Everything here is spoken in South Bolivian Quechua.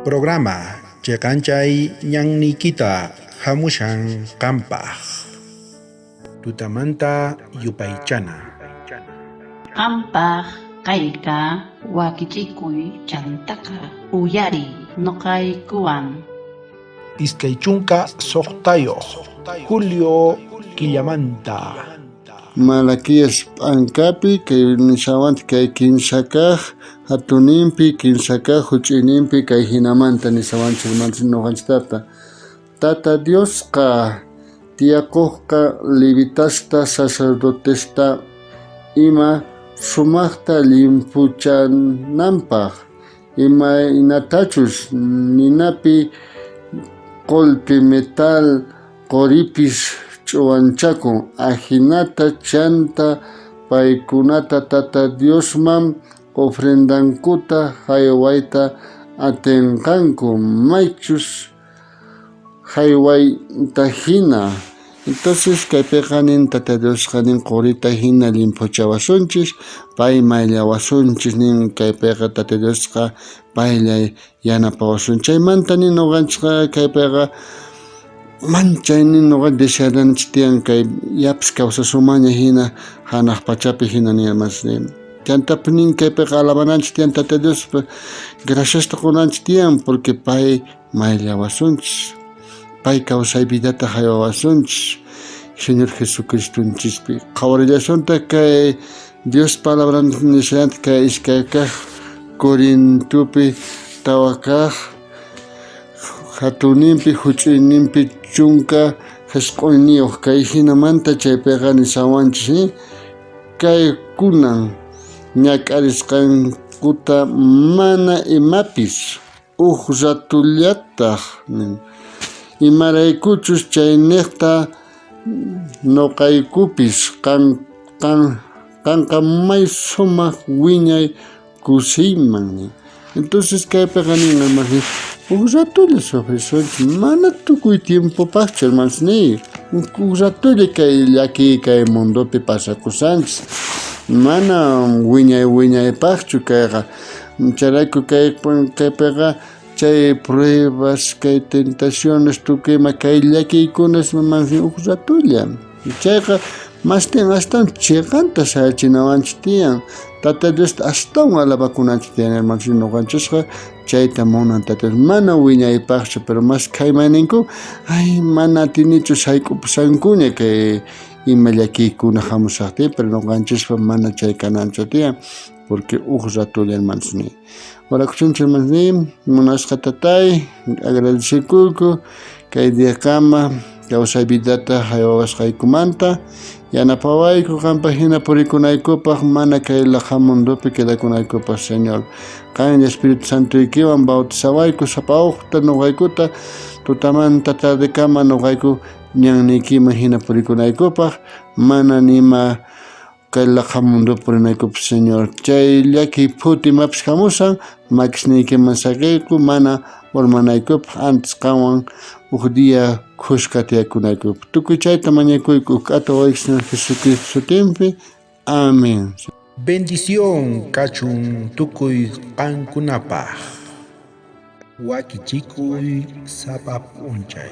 Programa cheqanchay ñanniykita hamushan qampaj. Tutamanta yupaychana. Qampaj kayqa wakichikuy chantaqa uyariy noqaykuwan. 26 julio killamanta. Malaquías p'ankapi kay nisawanta kay kinsa kaj jatunimpi kinsa kaj juch'uynimpi kay jinamanta nisawanchej hermanos noqanchejtata. Tata Diosqa tiyakojqa levitasta sacerdotesta ima sumajta llimphuchananpaj, imaynatachus ninapi qolqe metal qoripis ch'uwanchakun, ajinata chanta paykunata Tata Diosman ofrendankuta jaywayta atenqanku maychus jaywayta jina. Entonces kaypeqa nin Tata Diosqa nin qorita jina llimphuchawasunchis, pay mayllawasunchis nin kaypeqa Tata Diosqa paylla yanapawasun. Chaymanta nin noqanchejqa kaypeqa manchay nin noqa desearanchis tiyan kay yapis kawsasumanña jina janaj pachapi jina nin hermanos nin. Chantapis nin kaypeqa alabananchis tiyan Tata Diospa graciasta qonanchis tiyan porque pay mayllawasunchis, pay kawsay vidata haywawasunchis Señor Jesucristonchispi. Qhawarillasuntaj kay Dios palabran nishallanta kay iskay kaj Corintopi tawa kaj jatunninpi juch'uyninpi chunka jisq'uyniyoj kay jinamanta chaypeqa nishawanchis kay kunan ñak'arisqankuta mana imapis uj ratollataj nin, imaraykuchus chaynejta noqaykupis qanqa may sumaj wiñay kusiyman nin. Entonces kaypeqa nin hermanos, uj ratolla sufrisunchis, mana tukuy tiempopajchu hermanos niy, uj ratolla kay llakiy kay mundopi pasakushanchis, mana wiñay wiñaypajchu kayqa. Chayrayku kaypeqa chay pruebas, kay tentaciones, tukuy ima kay llakiykunas uj ratolla. Chayqa mastin astawan cheqanta sayachinawanchis tiyan. Tata Diosta astawan alabakunanchis tiyan, hermanos. Noqanchisqa chayta munan Tata Dios. Mana wiñaypajchu, pero mas kaymayninku, ay, mana atinichu sayk'upushankuña kay ima llakiykuna jamushajtin, pero noqanchispa mana chay kananchu tiyan. Porque uj ratolla hermanos niy. Orakusunchis hermanos niy, munasqa tatay, agradecekuyku kay diakama kawsay vidata haywawasqaykumanta, yanapawayku qanpaj hina purikunaykupaj, mana kay laja mundopi quedakunaykupaj, Señor. Qanlla Espíritu Santoykiwan bautizawayku sapa ujta noqaykuta tutamanta tardekama noqayku ñanniykiman hina purikunaykupaj, mana nima kay laqha mundopi purinaykupaj, Señor. Chay llakiy phuti imapis jamushan, makisniykiman saqeyku, mana urmanaykupaj, antes qanwan uj día khuska tiyakunaykupaj. Tukuy chayta mañakuyku uj k'ata wawayki Señor Jesucristo sutinpi. Amén. Bendición kachun tukuy qankunapaj. Wakichikuy sapa p'unchay.